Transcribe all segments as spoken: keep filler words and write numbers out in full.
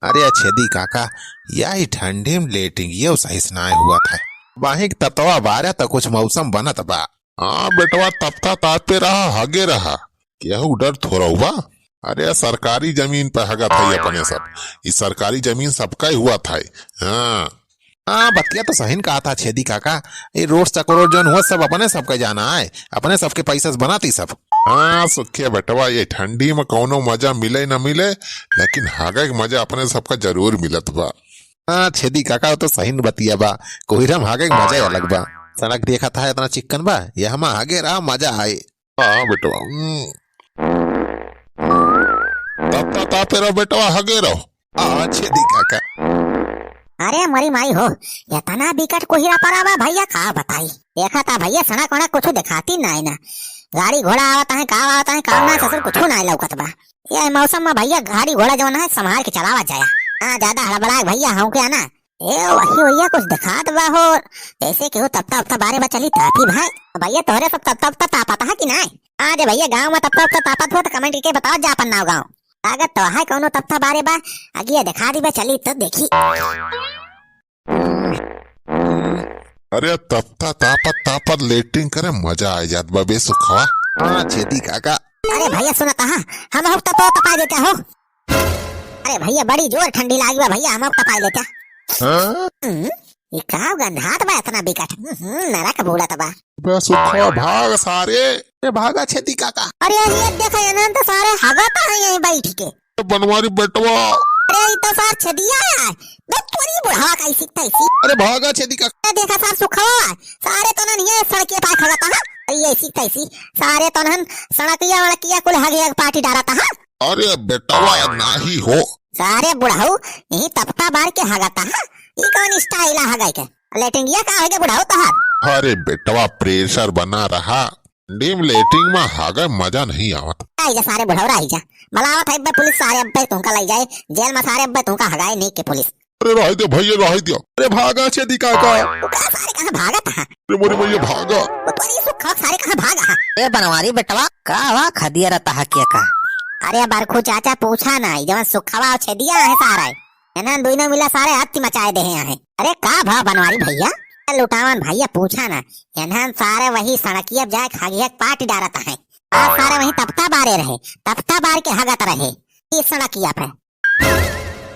अरे छेदी काका, यही ठंडी में लेटिंग ये सही से नाय हुआ था। बाहिक ततवा बारह त कुछ मौसम बनत बा। हाँ बेटवा, तपता तापे रहा, हगे रहा, केहू डर थोड़ा हुआ। अरे सरकारी जमीन पे हगत है अपने सब, ई सरकारी जमीन सबका ही हुआ था। हाँ। हाँ, बतिया तो सही न कहा था छेदी काका। ये रोड चक्रोड जौन हुआ, सब अपने सबका जाना है, अपने सबके पैसा से बनाती सब। हाँ सुखिया बेटवा, ये ठंडी में कौनो मजा मिले न मिले, लेकिन हगे के मजा अपने सबका जरूर मिलत बा। हाँ छेदी काका, वो तो सही न बतिया बा, कोहिरा में हगे के मजा अलग बा। सड़क देखा था इतना चिक्कन बा, ये हम हगे रहा मजा आए। हाँ बेटवा, हम्म। तब तक तापे रहो बेटवा, हगे रहो। हाँ छेदी काका। अरे मरी माई हो, इतना बिकट कोहिरा पड़ा बा भैया, का बताई। देखा था भैया, सड़क वड़क कुछ दिखाती नाई ना, गाड़ी घोड़ा आवत है, का आवत है, काम ना ससुर कुछ नाई लौकत बा। ये मौसम में भैया गाड़ी घोड़ा जौन है संभाल के चलावा जाया। हाँ ज्यादा हड़बड़ा भैया, हाँ क्या ना, ए वही भैया कुछ दिखात बा हो, जैसे केहू तपता उपता बारे बा, चली तापी भाई। भैया तोहरे सब तपता उपता तापत हा कि नाय? आज भैया गाँव में तपता उपता तापत हो तो comment करके बताओ जा अपन नाव गाँव। लागत तो है कौनो तपता बारे बा, अगिया दिखा दी बा, चली तो देखी। अरे तपता तापत तापत लेटरिन करे मजा आ जात बा बे सुखवा। हाँ छेदी काका। अरे भैया सुनत हा, हम हो तपता तपाई देते हो। अरे भैया बड़ी जोर ठंडी लागी बा भैया, हम अब तपाई लेते। हाँ? हम्म, ये का गंधात बा इतना बिकट? हम्म, नरक बूड़त बा। बे सुखवा भाग सारे। अरे भागा छेदी काका। अरे ये देखा इन्हन तो सारे हगत है यहीं बैठ के। बनवारी बेटवा। अरे ये तो सार छेदिया है। बे तोरी बुढ़ावा का इसी तैसी। अरे भागा छेदी काका। ये देखा सार सुखवा है। सारे तो ना नहीं है सड़के पाए हगत है। अरे ये इसी तैसी। सारे तो ना सड़किया वड़किया कुल हगे हग पार्टी डालत है। अरे बेटवा नाही हो। सारे बुढ़ऊ, यही तपता बार के हगता हा? ई कौन style आ हगाई के? लेटिंगिया का होगे बुढ़ऊ तोहार? अरे बेटवा, pressure बना रहा। ठंडी में लेटिंग में हगे मजा नहीं आवत। आई जा सारे बुढ़ऊ, रही जा। बुलावत है अब्बे पुलिस, सारे अब्बे तुमका ले जाए जेल में, सारे अब्बे तुमका हगाए नहीं के पुलिस। अरे रह दे भैया, रह दे। अरे भागा छेदी काका। तू का सारे कहाँ भागत हा? अरे मोरी भैया भागा। वो तोरी सुखवा सारे कहाँ भागा हा? ए बनवारी बेटवा, का वा खदिया रहता हा के का? अरे बरखू चाचा पूछा ना, ई जवन सुखवा और छेदिया है सारे। इन्हन दुइनो मिला सारे हत्ती मचाए दे हैं। अरे का भा बनवारी भैया? ए लुटावन भैया पूछा ना, इन्हन सारे वही सड़किया जाए खागिया पार्टी डालत हैं। आज सारे वही तपता बारे रहे, तपता बार के हगत रहे। ई सड़किया पे।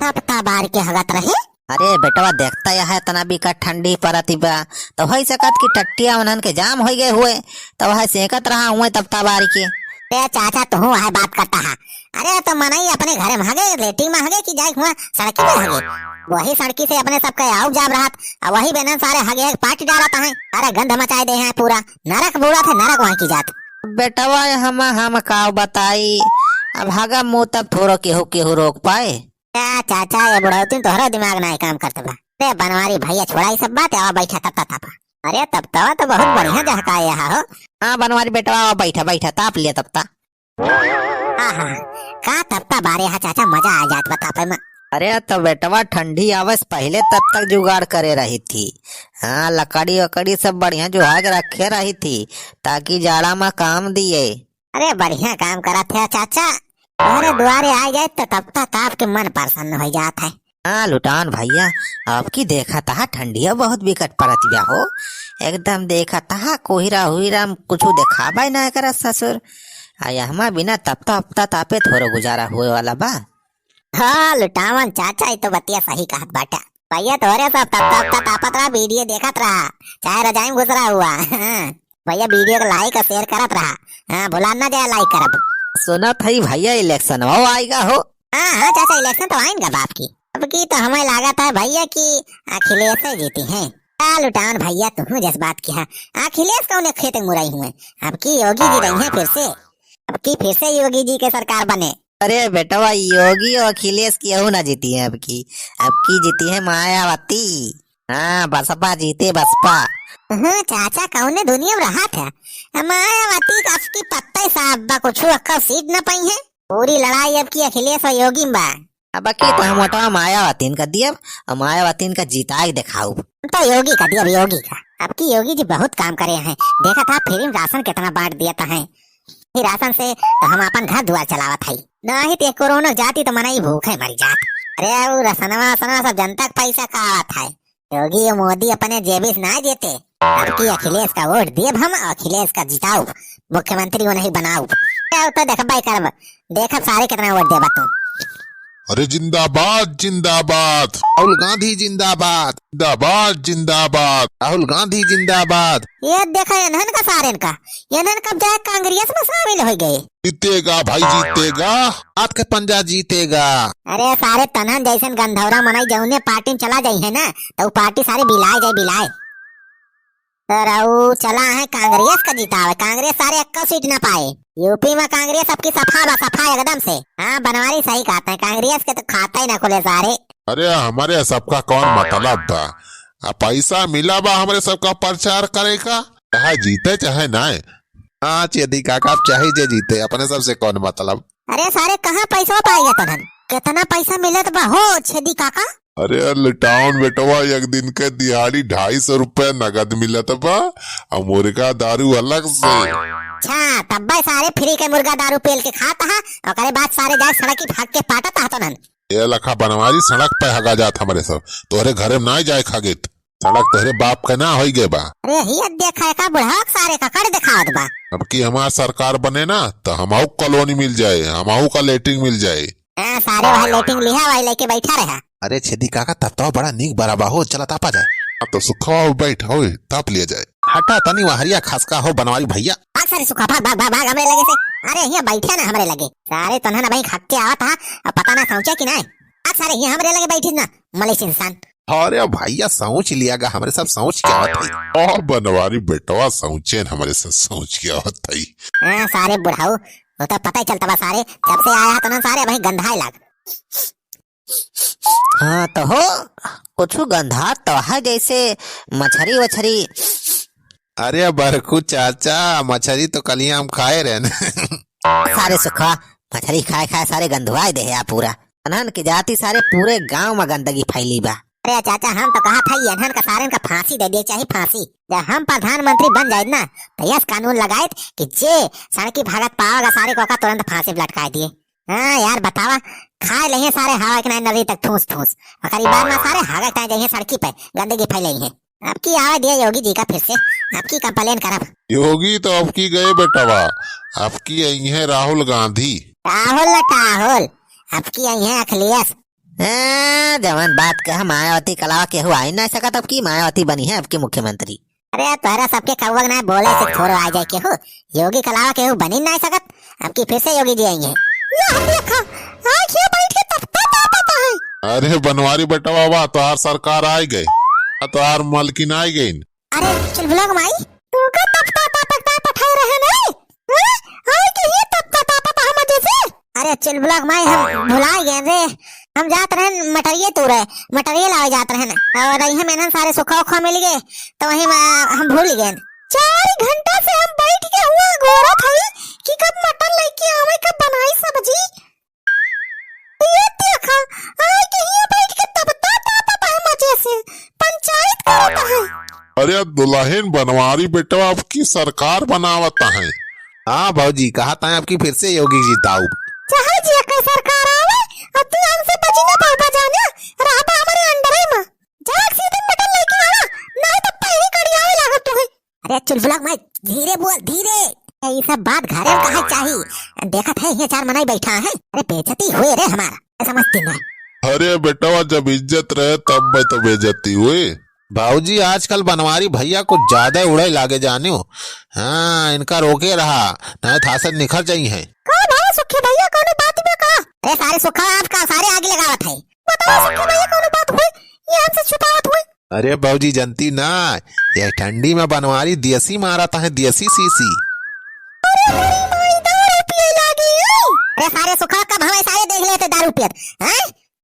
तपता बार के हगत रहे। अरे बेटवा, देखता यह इतना बिकट ठंडी परत बा, तो होई सकत कि टट्टिया उन्हन के जाम होई गए हुए, तो वह सेकत रहा हुए तपता बार के। ए चाचा, तुहू वह बात करता हा। अरे तो मनई अपने घरे में हगे, लेटी में हगे कि जाए हुआ सड़की पे हगे? वही सड़की से अपने सबके आउब जाब रहत, आ वही बेनन सारे हगे हग पार्टी डालत हैं। अरे गंध मचाए दे हैं पूरा, नरक बूड़त है, नरक वहाँ की जात। बेटवा, हम, हम का बताई, अब हगा मुँह तब थोड़ो केहू, केहू रोक पाए। ए चाचा, ये बुढ़ौती में तोहरो दिमाग नाई काम करत बा। रे बनवारी भैया, छोड़ा ई सब बात, आवा बैठा तपता तापा। अरे तपता तो बहुत बढ़िया जहकाए यहाँ हो। हाँ बनवारी बेटवा, आवा बैठा, बैठा, ताप लिया तपता। आहा, का तपता बारे हा चाचा, मजा आ जात बा तापे में। अरे तो बेटवा, ठंडी आवे से पहले तब तक जुगाड़ करे रही थी। हाँ, लकड़ी वकड़ी सब बढ़िया जुहा के रखे रही थी, ताकि जाड़ा में काम दिए। अरे बढ़िया काम करत है चाचा, तोहरे दुआरे आ जाए तो तपता ताप के मन प्रसन्न हो जात है। हाँ लुटान भैया, अब की देखा था ठंडिया बहुत बिकट परत बा हो, एकदम देखा था कोहिरा हुहिरा में कुछ देखाबे ना करत ससुर। आ यहमा बिना तपता उपता तापे थोड़ो गुजारा हुए वाला बा। हाँ लुटावन चाचा, ई तो बतिया सही कहत बाटा। भैया तोहरे सब तपता उपता तापत रहा, वीडियो देखत रहा, चाहे रजाई में घुस रहा हुआ। भैया वीडियो को like और share करत रहा। हाँ भुला ना जाए like करब। सुनत हई भैया, election वो आएगा हो। हाँ हाँ चाचा, election तो आइन गा बाप की। अब की तो हमें लागत है भैया कि अखिलेश ही जीती हैं। का लुटान भैया, तुहूँ जस बात किहा, अखिलेश कौने खेत मुरई हुए? अब की योगी जी रही हैं फिर से, अब की फिर से योगी जी के सरकार बने। अरे बेटवा, योगी और अखिलेश केहू ना जीती है अब की, अब की जीती है मायावती। हाँ बसपा जीते बसपा। हाँ चाचा, कौने दुनिया में रहा था? मायावती का अब की पत्ता ही साफ बा, कुछ अक्का सीट न पाई है। पूरी लड़ाई अब की अखिलेश और योगी में बा। अब की तो हम वोटवा मायावतीन का दियब, और मायावतीन का जिताए देखाउब। हम तो योगी का दियब, योगी का। अब की योगी जी बहुत काम करे हैं, देखा था free में राशन कितना बांट दिया था है। ही राशन से तो हम अपन घर दुआर चलावत हई, नहीं तो कोरोना जाती तो मनई भूखे मर जात। अरे, उ रसनवा, रसनवा सब जनता के पैसा का आवत है। योगी और मोदी अपने जेबी से ना देते। अबकी अखिलेश का वोट देब हम, अखिलेश का जिताउब, मुख्यमंत्री उन्हीं बनाउब। अब तो देखबे करब, देखब सारे कितना वोट देबा तू। अरे जिंदाबाद, जिंदाबाद। राहुल गांधी जिंदाबाद। जिंदाबाद, जिंदाबाद। राहुल गांधी जिंदाबाद। ये देखा इन्हन का, सारेन का, इन्हन कब जाए कांग्रेस में शामिल हो गए। जीतेगा भाई, जीतेगा। हाथ के पंजा जीतेगा। अरे सारे तन्हन जैसन गंधौरा मनई जौने पार्टी में चला जाई है ना, तो उ पार्टी सारे बिलाए जाए, बिलाए। तो रहू चला है कांग्रेस का जितावे, कांग्रेस सारे एक्का सीट ना पाए। यूपी में कांग्रेस सबकी सफा बा, सफा एकदम से। हाँ, बनवारी सही कहते हैं, कांग्रेस के तो खाता ही ना खुले सारे। अरे, हमरे सबका कौन मतलब बा? आ, पैसा मिला बा हमरे सबका प्रचार करे का, चाहे जीते चाहे नाय। हाँ, छेदी काका, अब चाहे जे जीते, अपने सबसे कौन मतलब? अरे सारे, कहाँ पैसा पाएगा तोहन? कितना पैसा मिलत बा हो छेदी काका? अरे लटाउन बेटवा, एक दिन के दिहाड़ी ढाई सौ रुपया नगद मिलत बा, आ मुर्गा दारू अलग से। अच्छा, तब्बे सारे फ्री के मुर्गा दारू पेल के खात हा, ओकरे बाद सारे जाए सड़क की भाग के पाटत हा तोहन। ए लखा बनवारी, सड़क पे हगा जात हमरे सब, तोहरे घरे में ना जाए खागित। सड़क तोहरे बाप के ना होई गए बा। अरे हिया देखा, एका बुढ़ावा के सारे का कड़ देखावत बा। अब की हमार सरकार बने ना, तो हमहू कॉलोनी मिल जाए, हमहू का लेटरिन मिल जाए। हाँ, सारे वहाँ लेटरिन लिहा, वही लेके बैठा रहा। अरे छेदी काका, तब तो बड़ा नीक बरा बा हो, चला तापा जाए। हाँ, तो सुखवा हो बैठ हो, ताप लिया जाए। हटा तनी वहरिया खसका हो बनवारी भैया। भाग सारे सुखा, भाग, भाग, भाग, भाग हमरे लगे से। अरे हिया बैठे ना हमरे लगे। सारे तोहन अबहीं खा के आवत हा, अब पता ना सौंचे कि नाय। भाग सारे हिया हमरे लगे बैठिस ना, मलेश इंसान। अरे भैया, सौंच लिया गा, हमरे सब सौंच के आवत है। ओ बनवारी बेटवा, सौंचे न हमरे सब सौंच के आवत है। हाँ, सारे बुढ़ाऊ, वो तो पता ही चलता बा सारे, जब से आया तो ना सारे वही गंधाए लाग। हाँ तो हो, कुछ गंधा तो है जैसे मछरी वछरी। अरे बरकू चाचा, मछरी तो कलिया हम खाए रहे न। सारे सुखा, मछरी खाए खाए सारे गंधुआए दे है आप पूरा। अनहन के जाति सारे पूरे गांव में गंदगी फैली बा। अरे चाचा, हम तो कहा था, ये अनहन का सारेन का फांसी दे दिए, चाहे फांसी। जब हम प्रधानमंत्री बन जाए ना, तो यस कानून लगाए कि जे सड़की भागत पावेगा, सारे को का तुरंत फांसी पे लटकाए दिए। हाँ यार, बतावा, खाए लेहे सारे हवा के नाई नदी तक ठूस ठूस। ओकरी बाद में सारे हागे टाए जाइए सड़की पे, गंदगी फैलई है। अब की आवे दिया योगी जी का फिर से, अब की complain करब। योगी तो अब की गए बेटवा, अब की आई है राहुल गांधी। राहुल न टाहुल, अब की आई है अखिलेश। ए, जवन बात कह, मायावती के अलावा केहू आई ना सकत, अब की मायावती बनी है अब की मुख्यमंत्री। अरे, तोहरा सबके कौवा के ना बोले से थोड़ो आ जाए केहू। योगी के अलावा केहू बनी ना सकत। अब की फिर से योगी जी आई हैं। ला देखा, आज ये बैठ के तख्ता तापत है। अरे बनवारी बेटवा, वाह, तोहार सरकार आइ गई, आ तोहार मलकिन आइ गईन। अरे चुलबुला के माई, तू का तख्ता तापत तापत है रहे नहीं? हाँ? आइ के ये तख्ता तापत है मजे से? अरे चुलबुला के माई, हम भुलाए गए रे। हम जात रहन मटरिये तूरे, मटरिये लावे जात रहन। और इहे में ना सारे सुखा उखा मिल गए, तो वही में हम भूल गए। चार घंटा से हम बैठ के हुआ गोरत हई कि कब मटन लेके आवे, कब बनाई सब्जी। ये देखा, आइ के हिया बैठ के तख्ता तापत है मजे से, पंचायत करत है। अरे दुल्हन बनवारी बेटवा, अब की सरकार बनावत है। हाँ भौजी, कहा था अब की फिर से योगी जिताऊ। चाहे जे के सरकार आवे, अब तू हमसे बची ना पाउबा जाने, रहबा हमरे under में। जा सीधे मटन लेके आवा, नहीं तो पैरी कड़ियावे लागत तू है। अरे चुलबुला के माई, धीरे बोल, धीरे। ए, ई सब बात घरे में कहा चाही। देखत है, ये चार मनई बैठा है। अरे बेइज्जती हुए रे हमारा, समझती ना। अरे बेटवा, जब इज्जत रहे तब में तो बेइज्जती हुई। बाबूजी, आजकल बनवारी भैया कुछ ज्यादा उड़े लागे जानियो। हाँ, इनका रोके रहा, नहीं था से निखर जाई हैं। का भाई सुखी भैया, कौनो बात में का? अरे सारे सुखा, आपका सारे आगे लगावत है। बताओ सुखी भैया, कौनो बात हुई? ये हमसे छुपावत हुई? अरे बाबूजी, जनती ना, ये ठंडी में बनवारी देसी मारत है, देसी शीशी। अरे मेरी माई, दारू पिए लागी। अरे सारे सुखा, कब हमें सारे देख लेते दारू पियत, हैं?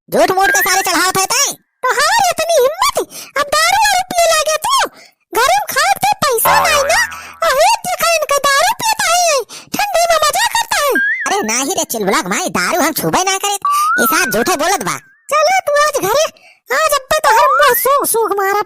झूठ मूठ के सारे चढ़ावत है तैं। तोहार इतनी हिम्मत, अब दारू वारू पिए लागे तू? घर में खाए के पैसा नहीं ना, अहे देखा इनका दारू पीता है, ठंडी में मजा करता है। अरे नाही रे चुलबुला के माई, दारू हम छूबे ना करे, ये साथ झूठे बोलत बा। चला तू आज घरे, आज अब्बे तोहर मुंह सूख सूख मारब।